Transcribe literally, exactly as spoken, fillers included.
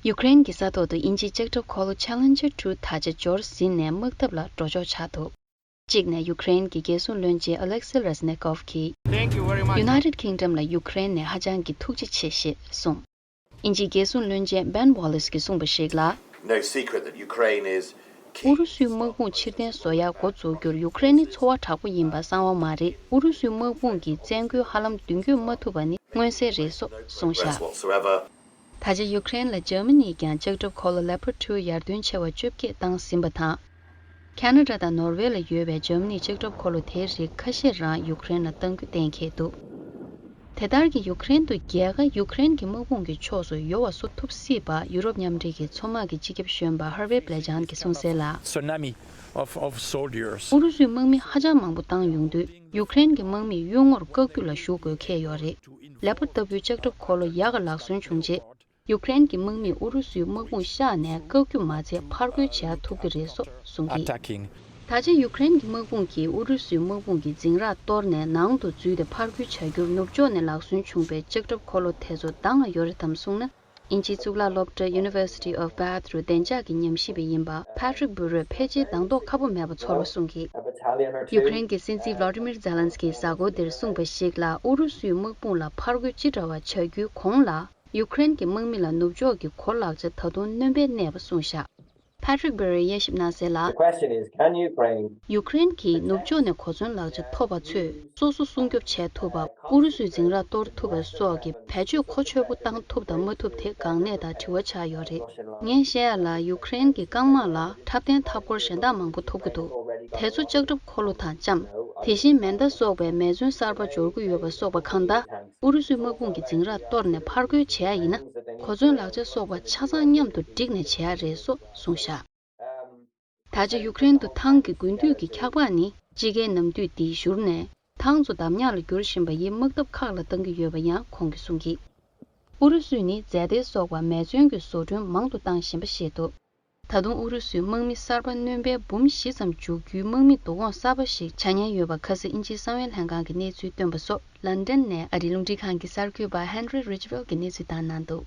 ཡུ་ཀེ་རེན་གྱི་ས་ཐོག་ཏུ་དབྱིན་ཇིའི་ལྕགས་ཁྲབ་འཁོར་ལོ་Challenger two ད་ཆ་འབྱོར་ཟིན་ནས་དམག་འཐབ་ལ་འགྲོ་ཕྱོགས་ཆགས་འདུག་གཅིག་ནས་ཡུ་ཀེ་རེན་གྱི་རྒྱལ་སྲུང་བློན་ཆེན་Alexei Reznikov གིས། Thank you very much. United Kingdom ལ་ཡུ་ཀེ་རེན་ནས་ཧ་ཅང་གི་ཐུགས་རྗེ་ཆེ་ཞེས་གསུངས། དབྱིན་ཇིའི་རྒྱལ་སྲུང་བློན་ཆེན་Ben Wallace གྱིས་གསུངས་པ་ཞིག་ལ། No secret that Ukraine is keen. ཨུ་རུ་སུའི་དམག་དཔུང་ཕྱིར་འཐེན་བཟོ་ཡག་འགོ་འཛུགས་རྒྱུར་ཡུ་ཀེ་རེན་ནི་ཚོར་བ་དྲག་པོ་ཡིན་པ་གསང་བ་མ་རེད། ཨུ་རུ་སུའི་དམག་དཔུང་གིས་བཙན་རྒོལ་ཧ་ལམ་མདུན་སྐྱོད་མ་ཐུབ་པ་ནི་མངོན་གསལ་རེད་སོགས་གསུངས་བཞག Whatsoever. ད་ཆ་ཡུ་ཀེ་རེན་ལ་འཇར་མ་ནིས་ཀྱང་ལྕགས་ཁྲབ་འཁོར་ལོ་Leopard two ཡར་ཐོན་ཆེ་བ་བཅོ་བརྒྱད་བཏང་ཟིན་པ་དང་། ཁ་ན་ཌ་དང་ནོར་ཝེ་ལ་ཡོད་པའི་འཇར་མ་ནིའི་ལྕགས་ཁྲབ་འཁོར་ལོ་དེའི་རིགས་ཁ་ཤས་རང་ཡུ་ཀེ་རེན་ལ་གཏང་རྒྱུ་གཏན་འཁེལ་འདུག་དེ་ལྟར་གྱི་ཡུ་ཀེ་རེན་དུ་རྒྱལ་ཁ་ཡུ་ཀེ་རེན་གྱི་དམག་དཔུང་གི་ཕྱོགས་སུ་ཡོ་བ་བཟོ་ཐུབ་སྲིད་པ་ཡུ་རོབ་མཉམ་འབྲེལ་གྱི་མཚོ་དམག་གི་སྤྱི་ཁྱབ་གཞོན་པ་ཧར་ཝེ་བྷེ་ལེ་ཇན་གྱིས་གསུངས་གསལ་ལ། Tsunami of, of soldiers. ཨུ་རུ་སུའི་དམག་མི་ཧ་ཅང་མང་པོ་བཏང་ཡོང་དུས་ཡུ་ཀེ་རེན་གྱི་དམག་མིས་གཡུལ་ངོར་བཀག་རྒྱུ་ལ་ཞུགས་དགོས་འཁེལ་ཡོད་རེད། ལེ་པར་ལྟ་བུའི་ལྕགས་ཁྲབ་འཁོར་ལོ་ཡག་ག་ལག་སོན་བྱུང་རྗེས། ཡུ་ཀེ་རེན་གྱི་དམག་མིས་ཨུ་རུ་སུའི་དམག་དཔུང་གཤགས་ནས་བཀག་རྒྱུ་མ་ཚད་ཕར་རྒོལ་བྱེད་ཐུབ་ཀྱི་རེད་སོགས་གསུངས་ཀྱིས། Attacking. ད་ཆ་ཡུ་ཀེ་རེན་གྱི་དམག་དཔུང་གིས་ཨུ་རུ་སུའི་དམག་དཔུང་གི་འཛིང་རགས་གཏོར་ནས་ནང་དུ་འཛུལ་ཏེ་ཕར་རྒོལ་བྱ་རྒྱུར་ནུབ་ཕྱོགས་ནས་ལག་སོན་བྱུང་བའི་ལྕགས་ཁྲབ་འཁོར་ལོ་དེ་ཚོ་འདང་ང་ཡོད་རེད་དམ་གསུངས་ན། དབྱིན་ཇིའི་གཙུག་ལག་སློབ་གྲྭ་University of Bath རུ་བདེ་འཇགས་ཀྱི་ཉམས་ཞིབ་པ་ཡིན་པ་Patrick Burrow ཕལ་ཆེར་འདང་དོགས་ཁ་པོ་མེད་པ་ཚོར་བ་གསུངས་ཀྱིས། ཡུ་ཀེ་རེན་གྱི་སྲིད་འཛིན་Volodymyr Zelensky གཟའ་འཁོར་འདིར་གསུངས་པ་ཞིག་ལ་ཨུ་རུ་སུའི་དམག་དཔུང་ལ་ཕར་རྒོལ་ཅི་འདྲ་བ་བྱ་རྒྱུའི་གོང་ལ། ཡུ་ཀེ་རེན་གྱི་དམག་མི་ལ་ནུབ་ཕྱོགས་ཀྱི་གོ་ལག་ཆ་ད་དུང་སྣོན་པའི་གནས་པ་གསུངས་བཞག Patrick Burrow དབྱེ་ཞིབ་གནང་གསལ་ལ། The question is, can Ukraine ཡུ་ཀེ་རེན་གྱིས་ནུབ་ཕྱོགས་ནས་གོ་མཚོན་ལག་ཆ་ཐོབ་པ་ཚོས་སོ་སོ་སྲུང་སྐྱོབ་བྱེད་ཐུབ་པ། ཨུ་རུ་སུའི་འཛིང་རགས་གཏོར་ཐུབ་པ་སོགས་ཀྱི་བེད་སྤྱོད་གོ་ཆོད་པོ་བཏང་ཐུབ་དང་མ་ཐུབ་དེ་འགག་གནད་དང་དྲི་བ་ཆགས་ཡོད་རེད། ངས་བཤད་ཡ་ལ་ཡུ་ཀེ་རེན་གྱི་རྐང་དམག་ལ་འཁྲབ་སྟོན་འཐབ་སྐོར་གཞན་དག་མང་པོ་ཐོབ་ཀྱི་འདུག་དེ་ཚོ་ལྕགས་ཁྲབ་འཁོར་ལོ་དང་ལྕམ། དེ་བཞིན་མེ་མདའ་སོགས་པའི་མེ་མཚོན་གསར་པ་འབྱོར་གྱི་ཡོད་པ་སོགས་པ་གང་ལྟར། ཨུ་རུ་སུའི་དམག་དཔུང་གི་འཛིང་རགས་གཏོར་ནས་ཕར་རྒོལ་བྱེད་ཡ་ཡིན་ན། གོ་མཚོན་ལག་ཆ་སོགས་པ་ཆ་ཚང་མཉམ་དུ་བསྒྲིགས་ནས་བྱེད་ཡ་རེད་སོགས་གསུངས་བཞག་ད་ཆ་ཡུ་ཀེ་རེན་དུ་ཐང་གི་དགུན་དུས་ཀྱི་འཁྱག་པ་ནི་དཔྱིད་ཀའི་ནམ་དུས་འདིའི་གཞུར་ནས་ཐང་ཚོ་འདམ་ཉག་ལ་འགྱུར་བཞིན་པ་ཡིས་དམག་འཐབ་ཁག་ལ་བཏང་གི་ཡོད་པ་ཡང་ཁོང་གིས་གསུངས་ཀྱིས། ཨུ་རུ་སུས་ནི་རྫས་དེ་སོགས་པ་མེ་མཚོན་གྱི་བཟོ་སྐྲུན་མང་དུ་བཏང་བཞིན་པ་ཤེས་ཐུབ། ད་དུང་ཨུ་རུ་སུའི་དམག་མི་གསར་པ་སྣོན་པའི་འབུམ་བཞི་ཙམ་འཇུག་རྒྱུའི་དམག་མི་བསྡུ་སྐོང་གསར་པ་ཞིག་བྱ་ཉེན་ཡོད་པ་ཁ་སང་དབྱིན་ཇིའི་གསང་བའི་ལྷན་ཁང་གིས་གནས་ཚུལ་བཏོན་པ་སོགས་ལན་ཌན་ནས་ཨ་རིའི་རླུང་འཕྲིན་ཁང་གི་གསར་འགོད་པ་Henry Ridgwell གྱིས་གནས་ཚུལ་བཏང་གནང་འདུག